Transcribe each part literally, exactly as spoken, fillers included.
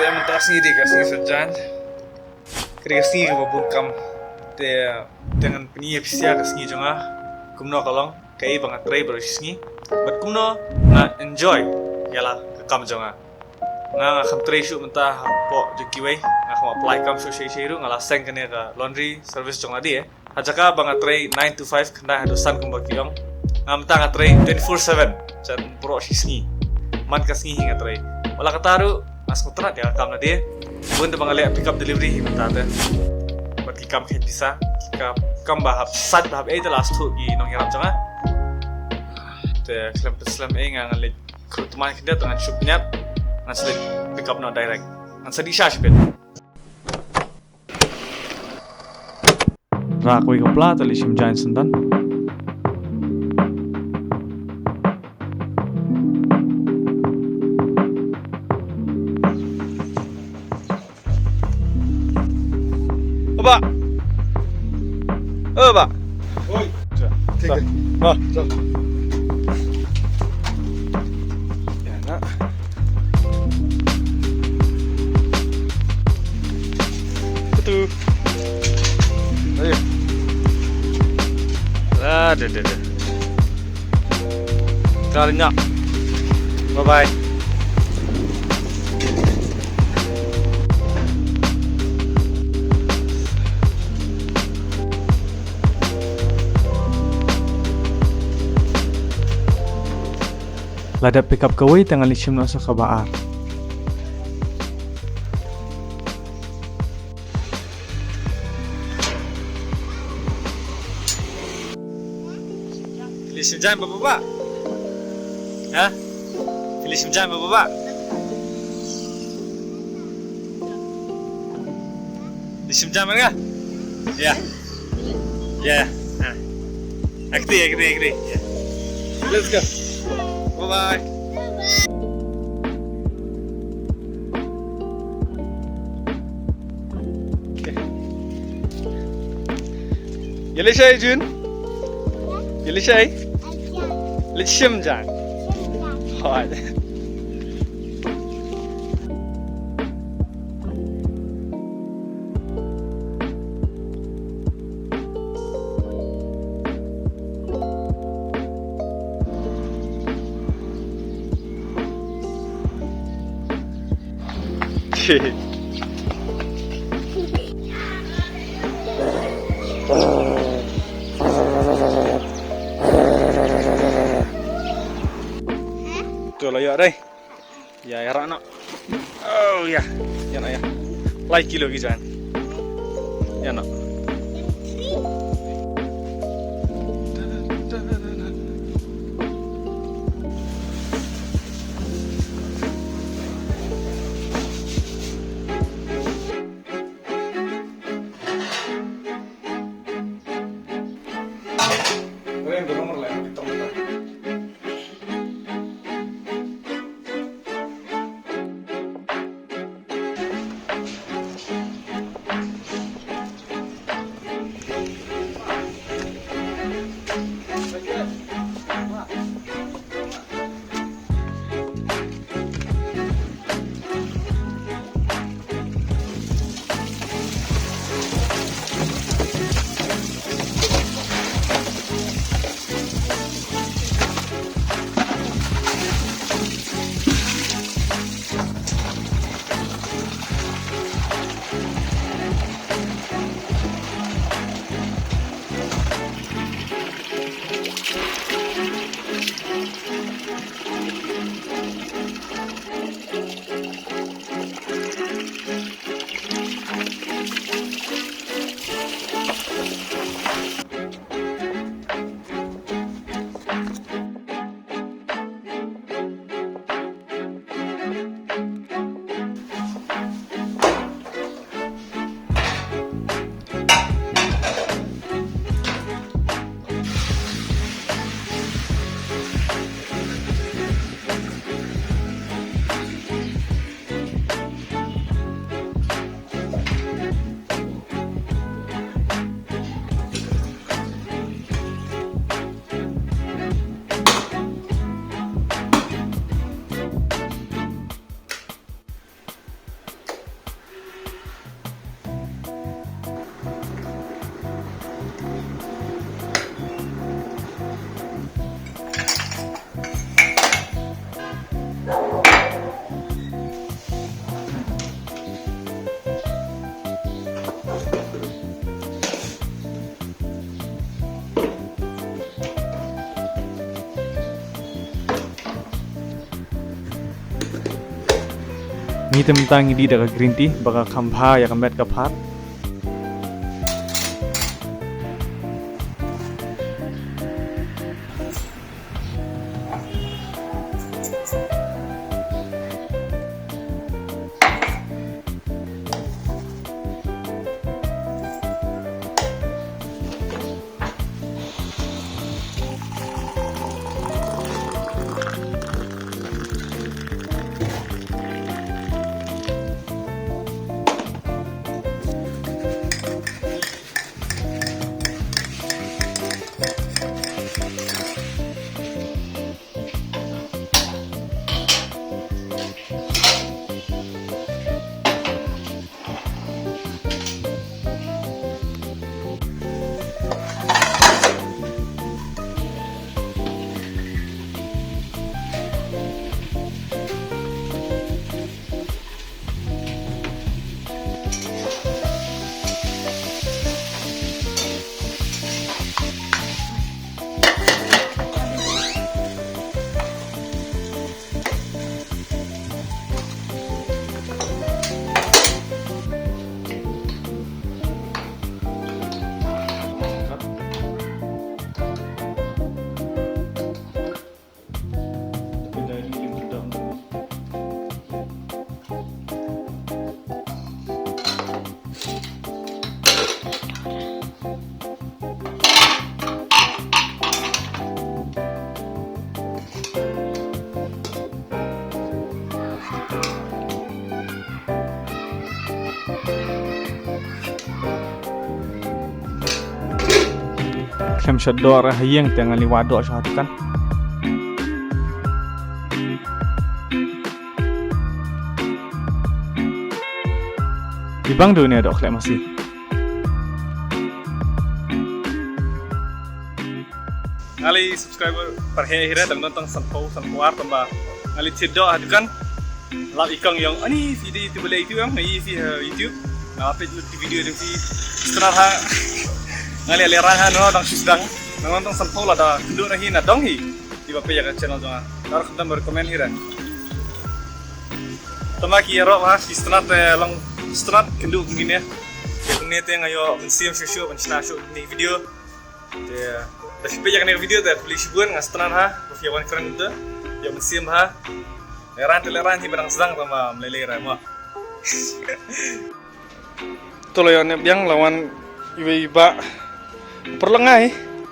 Te mynta ka sngi dei ka sngi Saitjaiñ. Ka dei ka sngi kaba bun kam. Te, te ngan pyni ïa phi sha ka sngi jong nga kumno ka long, kaei ba nga trei baroh shi sngi, bad kumno nga enjoy ïa la ka kam jong nga. Nga, nga kham trei shuh mynta hapoh jong kiwei, nga kham apply kam shuh shai shai ruh, nga la seng kane ka laundry service jong nga dei, eh. Ha jaka ba nga trei nine to five, khyndai haduh san kumba ki ong, nga mynta nga trei twenty-four seven, jan baroh shi sngi. Man ka sngi hi nga trei. Wat la katta ruh nga sngewtynnat ïa ka kam na dei. Bun te ba nga leh pick up delivery hi mynta te. Bad ki kam kheiñ pisa, ki kam, kam ba hap sait ba hap ei te la sngewthuh ki nongïarap jong nga. Te khlem pynslem ei nga, nga leit khrut thymmai khyndiat, ngan shu pynïap, ngan sa leit pick up noh direct. Ngan sa dih sha shipit. Rah kawei ka pla, te leit shim jaiñ syntan. Aba. Aba. Oi. Thik, thik. Ha. Ïa na. Betul. Ayo. Ah, deh, deh, deh. Kal nyak. Bye bye. La dep pick up kawei, te ngan leit shim noh sa kaba ar. Phi leit shim jaiñ baba ba? Ha? Phi leit shim jaiñ baba ba? Phi leit shim jaiñ baba? Ya. Ya, ya. Ha. Akti, akti, akti. Ya. Let's go. Bye bye. Ïa leit shaei, Jun? Ïa leit shaei? Leit shim jaiñ. Hooid. To la ïoh dei. Ïa, ïa rah noh. Oh, ïa. Ïa noh, ïa. Lai kilo ki jaiñ. Ïa noh. Ngi te mynta ngi dih da ka green tea ba ka kham bha ïa ka met ka phad. Khlem sha doh ha ïing te ngan ïa wad doh sha dukan. Ibang dune doh khlem masi. Nga la subscriber parhe hi re dang don tang sanphew sanphew ar tang ba nga la thied doh ha dukan. Lap i kong ïong ani si di tu bale itu ïong ngi si ha YouTube. Nga peit lut ki video dang si stnar ha. Nga la le ran ha no dang sdang. Nang don tang sanphew la da kynduh na hi na dong hi. Di ba peit ïa ka channel jong nga. Dar khamtam recommend hi re. Tama ki ïaroh ha ki stnar te long stnar kynduh kumne. Kumne te nga ïoh mynsiem shuh shuh ban shna shuh ni video. Te da phi peit ïa kane ka video te khublei shibun, nga stnar ha ba phi ïa wan kren te ïa mynsiem ha. Lehrain te lehrain hi ba dang sdang tang ba ym lei lei re mo. To la ïa nep biang la wan iwei i bah. Pyrlok ngai.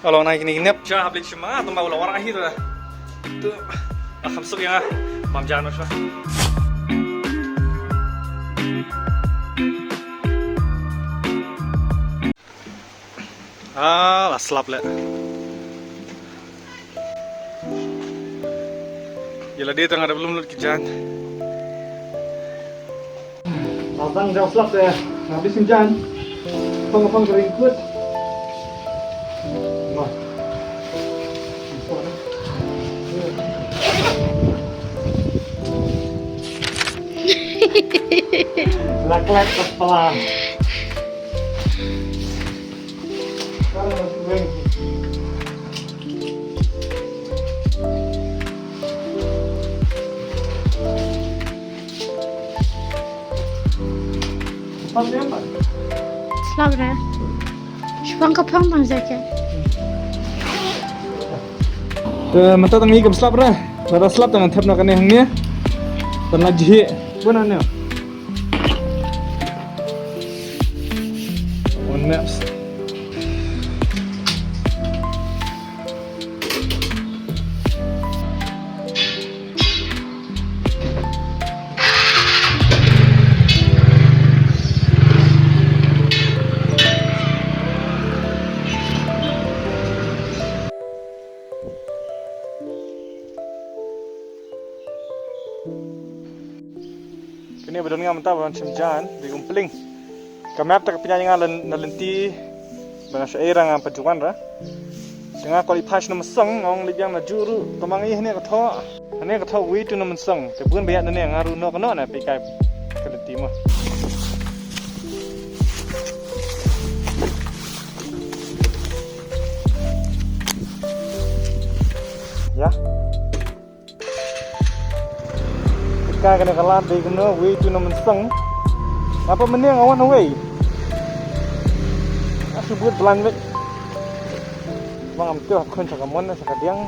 Ka la wan ai kine ki nep. Sha hap leit shim ma tang ba u la warah hi te. To la kham suk ïa nga. Bam jan no sha. Ah, la slap leh. Ïa lade tang da bym lut ki jan. Tang da slap te. Nga bishim jan. Pang pang kering kut. Ma. Lak lak kepala. Slap re. Shipang ka phong tang jake. Te mynta tang i kam slap re. Lada slap tang thep na kane hangne. Tang la jhi. Bun ne. One maps. Kane ba don nga mynta ba don shim jan, dei kum pling. Ka map ta ka pynïaid nga na lynti ba nga shu ei ra nga pat ju wan ra. Te nga kwah leit phai sha Nongmynsong, nga ong leit biang na juh ruh, tang ma ngi hangne ka thoh. Hangne ka thoh way to Nongmynsong. Te bun ba ïaid nangne nga ruh noh ka noh na peit kai ka lynti mo. Ïa. Kane ka lad dei kumno, wei tu na mynsong. Nga pat mynne nga wan away. Nga shu bud blan wei. Ba ngam tip hap khun sha ka mon sha ka diang.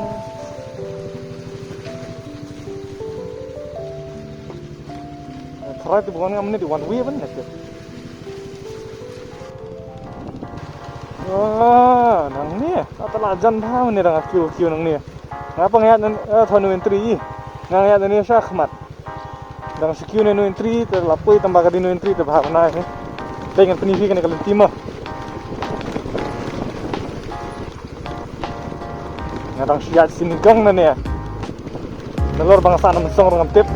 Tharai te ba wan nga mynne dei wan wei ban na tip. Ah, nangne. Ata la jan bha mynne dang kiew kiew nangne. Nga pat nga ïaid nangne, eh, thaw Nongwei Entry. Nga ïaid nangne sha khmat. Dang shu kiew ne Nongwei Entry te la poi tang ba ka dei Nongwei Entry te bha bha hi. Te ngan pyni phi kane ka lynti mo. Nga dang shu ïaid sha nyngkong nangne. Nalor ba nga sah na mynsong ruh ngam tip.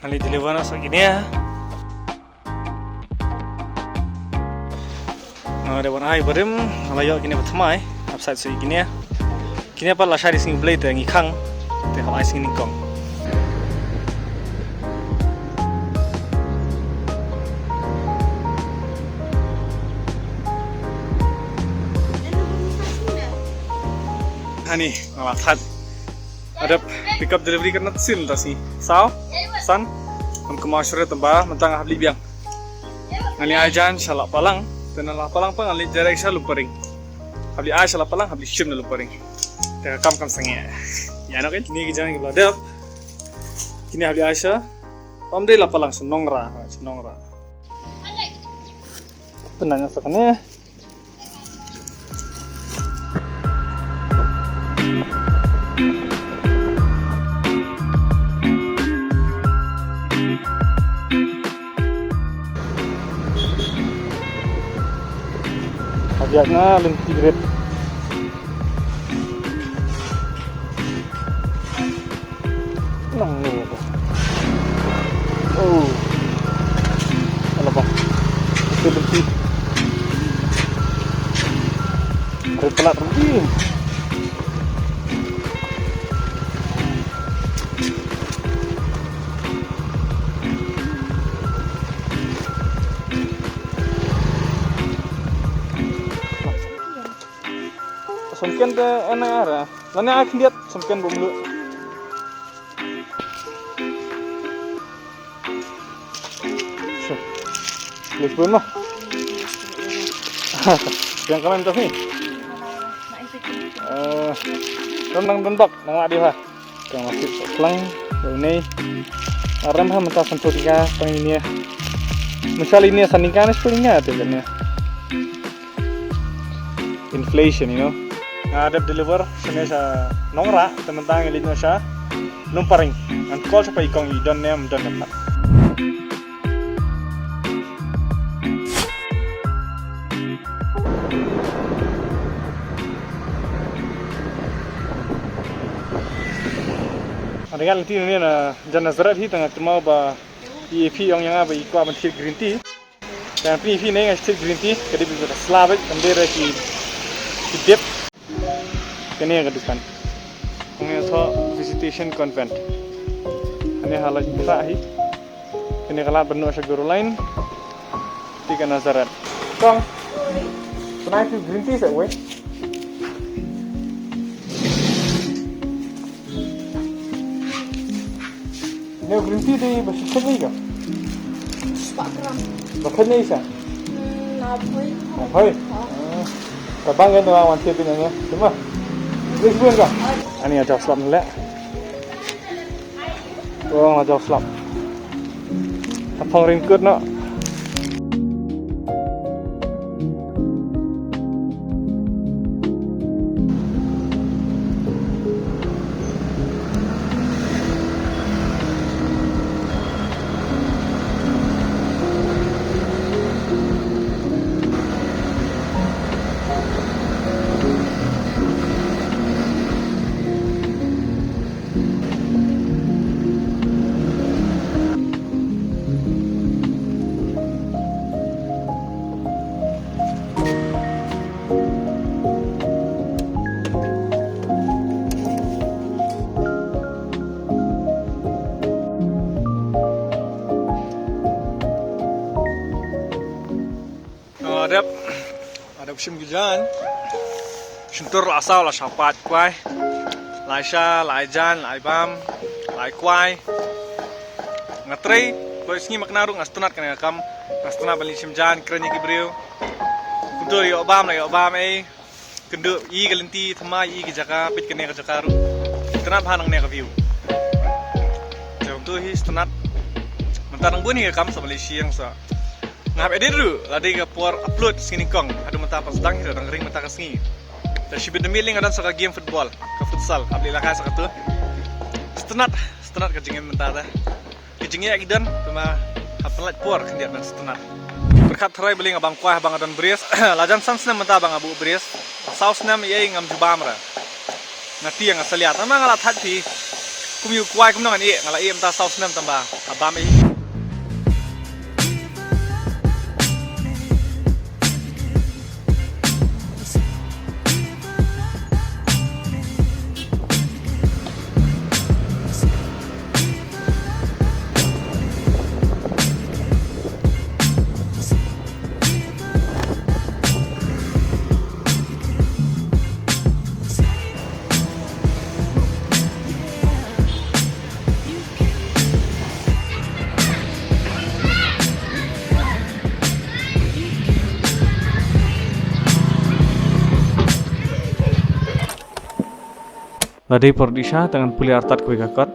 Ngan leit deliver noh sa kine. Nga dei ban ai barim, nga la ïoh kine ba thymmai, hap sait sa kine. Kine pat la shai da sngi Blei te ngi khang, te hap ai sngi nyngkong. Hani, nga la thait. Adep pick up delivery katno sien ta sngi? Saw? San? Ngam kynmaw shuh re tang ba mynta nga hap leit biang. Ngan leit ai jan sha Lahpalang, te na Lahpalang pat ngan leit direct sha Lumparing. Hap leit ai sha Lahpalang, hap leit shim na Lumparing. Te ka kam kam sangeh. Ïa no kan, kine ki jan ki ba la dep. Kine hap leit ai sha. Ym dei Lahpalang, sha Nongrah, sha Nongrah. Pynang sa kane. Abiat na lynti rit. Nang ni apa? Oh. Ala ba. Itu lynti. Rit palat rugi. Sumken te ena ara. Lane a khyndiat sumken bum lu. Sure. Lek bun ma. Yang kanan tu ni. Eh, nang nang dendok nang lak dia. Tang masih klang. Ini. Aram ha mynta san phew tiga tang ini. Mynta ini san tiga ni sepuluh tiga tu kan ya. Inflation, you know. Nga dep deliver shane sha Nongrah, te mynta ngi leit noh sha Lumparing. Ngan call sha phi kong i don ne em don ne pat. Nga dang ïaid lynti ne na jan Nazareth hi, te nga kynmaw ba i phi ong ïa nga ba i kwah ban thied green tea. Kan phi phi ne nga stik green tea, ka dei ba ka sla beit, kan dei ra ki, ki dip. Kane ka dukan. Kane ka Visitation Convent. Kane ha la jingkhrah hi. Kane ka lad ban noh sha Guru Line. Te ka Nazareth. Kong. Can I have green tea, sir? Wait. Ine green tea dei ba shi khein ka? Spah gram. Ba khein sa? Hmm, na phoi. Na phoi? Ah. Ah. Ka bang ïa na wan tea bin ïa. Cuma. Green green ka? Ani aja slap le. Ong aja slap. Ka phong ring kut no. Shim ki jan. Shyntur la saw la shapat kwai. Lai sha, lai jan, lai bam, lai kwai. Nga trei, ko sngi ma kane ruh nga sngewtynnat kane ka kam. Nga sngewtynnat ban leit shim jan, kren ïa ki briew. Kumto ïoh bam, la ïoh bam ei. Kynduh ïa ka lynti thma ïa ka jaka, peit kane ka jaka ruh. Sngewtynnat bha nangne ka view. Te kumto hi sngewtynnat. Mynta nang bun hi ka kam sa Malaysia sa. Nga hap edit ruh, la dei ka por upload sngi nyngkong. Haduh mynta pat sdang hi, dang ring mynta ka sngi. Te shibit da miet lei nga don sa ka game football, ka futsal, hap leit lehkai sa katu. Sngewtynnat, sngewtynnat ka jingim mynta te. Ka jingeh ki don, te ma hap pynlait por khyndiat ban sngewtynnat. Pyrkhat tharai balei nga bam kwai haba nga don bris. La jan san snem mynta ba nga buh bris. Saw snem ei ei ngam ju bam re. Nga tieng nga saliat. Tangba nga la thait phi. Kum ïa u kwai kumno ngan ïeh, nga la ïeh mynta saw snem tangba ha bam ei. La dei por dih sha, te ngan pule artat kawei ka kot.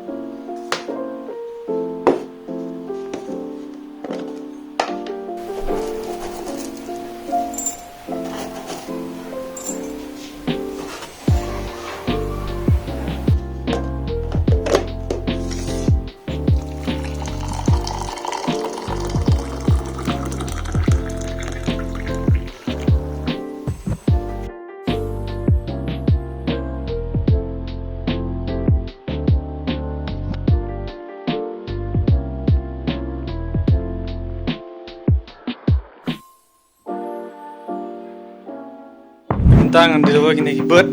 Mynta ngan deliver kine ki bird.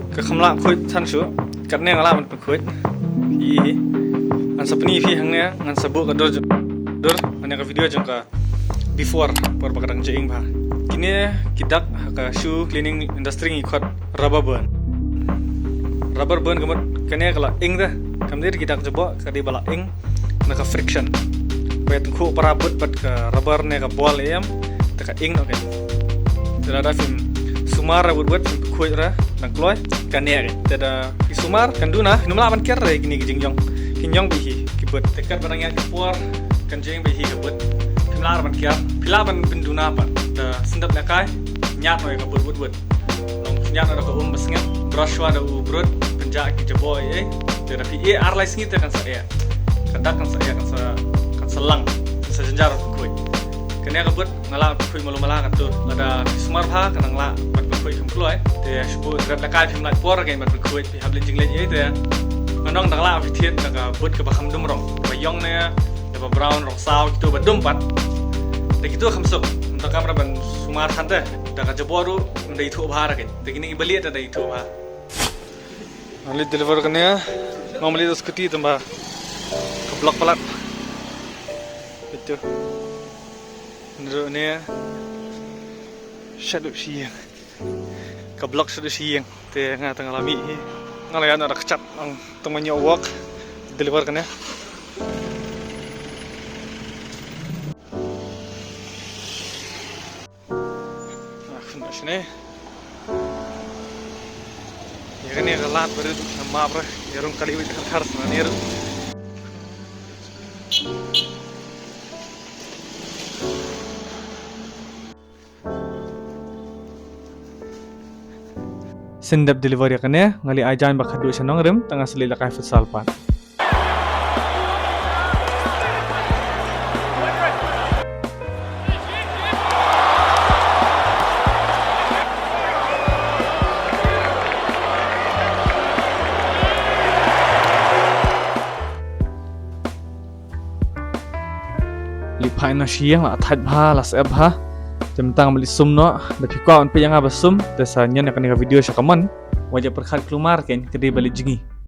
Ka kham lah khuid than shuh. Katne nga lah ban pynkhuid. Ï. Ngan sa pyni phi hangne, ngan sa buh ka dur jong, dur, hangne ka video jong ka before, por ba ka dang jingim bha. Kine ki dak ha ka shoe cleaning industry ngi khot rubber burn. Rubber burn ka mut kane ka la ing te. Kam dei ki dak jaboh, ka dei ba la ing na ka friction. Ba ïa tyngkhuh para boot bad ka rubber ne ka ball em, te ka ing noh ka. Te lada phim sumar ra boot boot, phim khuid ra dang kloi, ka ne ka. Te da phi sumar kan duna, phim lah ban ker re kine ki jingjong. Kin jong beit hi ki boot. Te kat ba dang ïaid ki por kan jing beit hi ka boot. Phim lah ban ker, phi lah ban pynduna pat. Te sngewdep lehkai, ñiad noh ïa ka boot boot boot. Long ñiad noh da ka um ba sngem, brush wa da u brut, pynjah ki jaboh ei ei. Te da phi ïeh ar lai sngi te kan sa ïeh. Ka dak kan sa ïeh, kan sa, kan sa lang, kan sa jynjar ban khuid. Kane ka boot nga lah ban khuid malu mala katto. Lada phi sumar bha kan nang lah ban khuid kham kloi. Te shu buh dep lehkai phim lait por kein ban khuid, phi hap leit jingleit ei te. Nga ong dang lah phi thied da ka boot kaba kham dum rong, kaba ïong ne, kaba brown, rong saw, kito ba dum pat. Te kito kham suk. Mynta kam ra ban sumar than te. Da ka jaboh ruh ym da ithuh bha ra kein. Te kine kiba lieh te da ithuh bha. Nga leit deliver kane, nga leit da scooty tangba ka block palat. Ito. Nero ne. Shadow shi ïing. Ka block shadow shi ïing. Te nga tang la mih hi. Nga la ïa na da kchat ang tang ma ñiew walk. Deliver kane. Ah, khun ba shane. Ïa kane ka lad ba rit sha map re, ïa rung kali wit kharkhar sna ne rit. Shen dep deliver ïa kane, nga leit ai jan ba khatduh sha nongrim, tang nga sa leit lehkai futsal pat. Leit phai noh sha ïing, la thait bha, la sep bha. Te mynta nga leit sum noh, da phi kwah ban peit ïa nga ba sum, te sa ñion ïa kane ka video sha comment. Wat ïa pyrkhat kulmar kein, ka dei ba leit jngi.